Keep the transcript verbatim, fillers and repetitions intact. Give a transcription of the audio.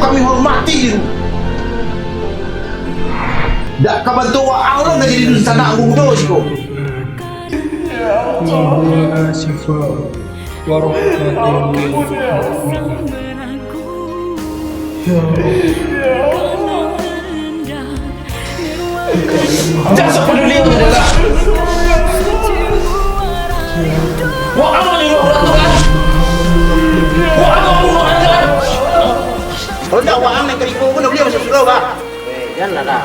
Kami hormati. Dak ka bantuak waang lo nan jadi dunsanak mudo siko. Warahmatullahi wabarakatuh. Ya Allah. Jan sapaduli tu, Dara. Waang manyuruah urang tu, kan? Waang mambunuah urang tu, kan? Kalau ndak waang nan ka dibunuah, buliah masuak surau, bah. Eh, janlah, dah.